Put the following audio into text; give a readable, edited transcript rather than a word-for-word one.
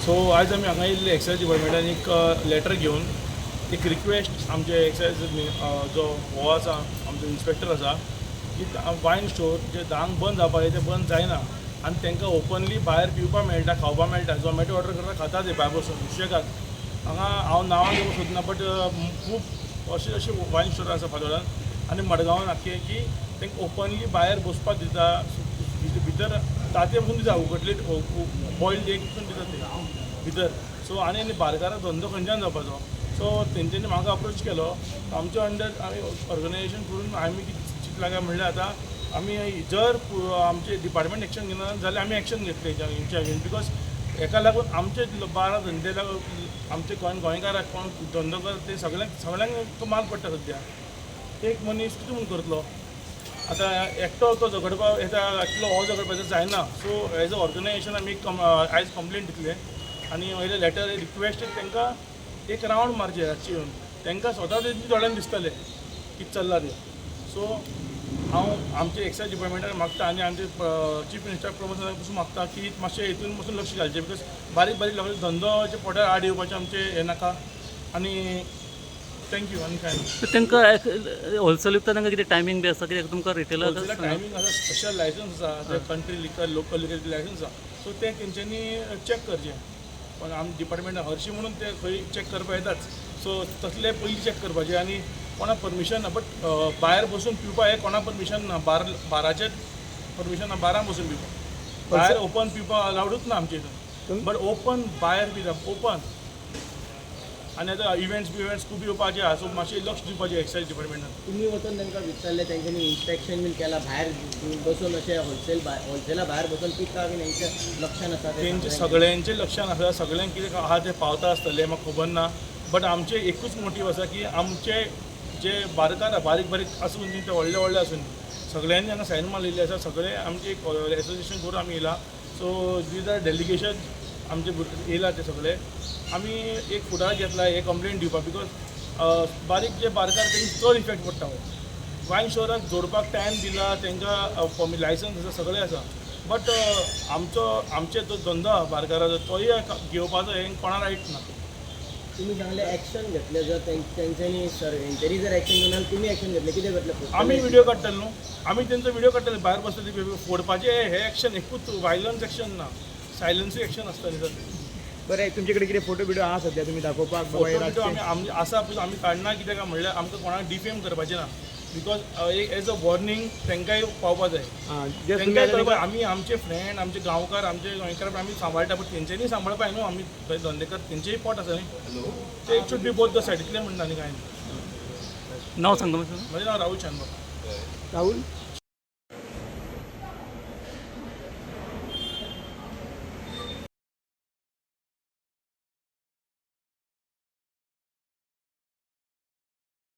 So आयज आमी हांगा येयल्ले एक्सायज डिपार्टमेंटान एक लेटर घेवन, एक रिक्वेस्ट आमचे एक्सायज जो हो आसा, आमचो इन्स्पेक्टर आसा, की वायन स्टोर जे 10क बंद जावपाक जाय ते बंद जायना आनी तांकां ओपनली भायर पिवपाक मेळटा, खावपाक मेळटा. झोमॅटो ऑर्डर करता, खाता ते भायर बसून सुशेगाद. हांगा हांव नांवां घेवंक सोदना, बट खूब अशे अशे वायन स्टोर आसा फातोर्डान आनी मडगांवान आख्खे की तांकां ओपनली भायर बसपाक दिता. भितर तांतयां पसून दिता, उकडले बॉयल्ड एग पसून दिता ते भितर. सो आनी आनी बारकाराक धंदो खंयच्यान जावपाचो? सो तेंच्यांनी म्हाका अप्रोच केलो. आमच्या अंडर आमी ऑर्गनायझेशन करून आमी कितें चिंतलां काय म्हणल्यार, आतां आमी जर आमचे डिपार्टमेंट एक्शन घेना जाल्यार आमी एक्शन घेतले हेंच्या अगेन्स्ट, because हेका लागून आमचे बारा धंदे लागून आमचे गोंयकाराक कोण धंदो करता ते सगळ्यांक सगळ्यांक तो माल पडटा. सद्या एक मनीस कितें म्हूण करतलो? आतां एकटो तो झगडपा येता, एकलो हो झगडपाचो जायना. सो एज अ ऑर्गनायझेशन आमी आयज कंप्लेन दितले आनी वयले लेटर रिक्वेस्ट, तांकां एक रावंड मारचे रातचे येवन. तांकां स्वता तेंच्या दोळ्यान दिसतलें कितें चल्लां तें. सो हांव आमचे एक्सायज डिपार्टमेंटाक मागता आनी आमचे चीफ मिनिस्टर प्रमोद सावंत पसून मागता की मातशें हितून पसून लक्ष घालचें, because बारीक बारीक लोकांचे धंदोचे पोटार आड येवपाचें आमचें हें नाका. आनी thank you, आनी कांय ना. तांकां होलसेल विकता, तांकां कितें टायमींग बी आसा कित्याक तुमकां रिटेलर? होलसेला टायमींग आसा, स्पेशल लायसन्स आसा ते, country liquor, local liquor licence आसा. सो ते तेंच्यांनी चॅक करचें, पण आम डिपार्टमेंटान हरशीं म्हणून ते खंय चॅक करपा येताच. सो तसले पयलीं चॅक करपाचें आनी कोणाक परमिशन ना, बट भायर बसून पिवपा हें कोणाक परमिशन ना. बाराचेर परमिशन ना, बारांक बसून पिवपाक. भायर ओपन पिवपाक अलावडूच ना आमच्या हितून, बट ओपन भायर पिता ओपन. आनी आतां इव्हेंट्स बिव्हेंट्स खूब येवपाचे आहा, सो मातशें लक्ष दिवपाचें एक्सायज डिपार्टमेंटान. तुमी वचून तांकां विचारलें, तेंच्यांनी इन्स्पेक्शन बीन केलां? भायर बसून अशें होलसेल, होलसेला भायर बसून पिता बीन, हेंच्या लक्षान आसा ते? तेंचे सगळ्यांच्या? सगळ्यांचे लक्षान आसा. सगळ्यांक कितें आहा तें पावता आसतलें, म्हाका खबर ना. बट आमचें एकूच मोटीव आसा की आमचे जे बारकार आहा, बारीक बारीक आसून न्ही, ते व्हडले व्हडले आसून, सगळ्यांनी हांगा सायन मारलेली आसा. सगळे आमचे एक एसोसिएशन करून आमी येयला. सो these are delegation आमचे येयला ते सगळे. आमी एक फुडार घेतला हे कंप्लेन दिवपाक, because बारीक जे बारकार तेंकां चड इफेक्ट पडटा. हो वायन स्टोराक जोडपाक टायम दिला तांकां, लायसन्स आसा, सगळें आसा, बट आमचो आमचे जो धंदो आहा बारकाराचो, तोय घेवपाचो हें कोणा रायट ना. तुमी सांगले एक्शन घेतले. जर तेंच्यांनी सर हेंच्यांनी जर एक्शन घेवना जाल्यार तुमी एक्शन घेतले, कितें करतले? आमी व्हिडियो काडटले न्हू, आमी तेंचो व्हिडियो काडटले भायर बसतले फोडपाचें. हें एक्शन एकूच वायलन्स एक्शन ना, सायलन्सूय एक्शन आसता न्ही सर. बरें, तुमचे कडेन कितें फोटो बिडो आहा सध्या तुमी दाखोवपाक बाबा फोटो हे बिटो रातचे? आमी आमी आसा पूण आमी काडना. कित्याक काय म्हणल्यार आमकां कोणाक डिफेम करपाचें ना, because एक एज अ वॉर्निंग तांकांय पावपा जाय. आं, जस्ट तुमी तांकांय आतां कळपा, आमी आमचे फ्रेंड, आमचे गांवकार, आमचे गोंयकार आमी सांबाळटा, बट तेंच्यांनी सांबाळपा न्हू. आमी थंय धंदेकर, तेंचेय पोट आसा न्ही. ते it should be both the side, इतलें म्हणटा, आनी कांय न्ही. नांव सांगता मातशें. म्हजें नांव राहुल शानबाग. राहुल.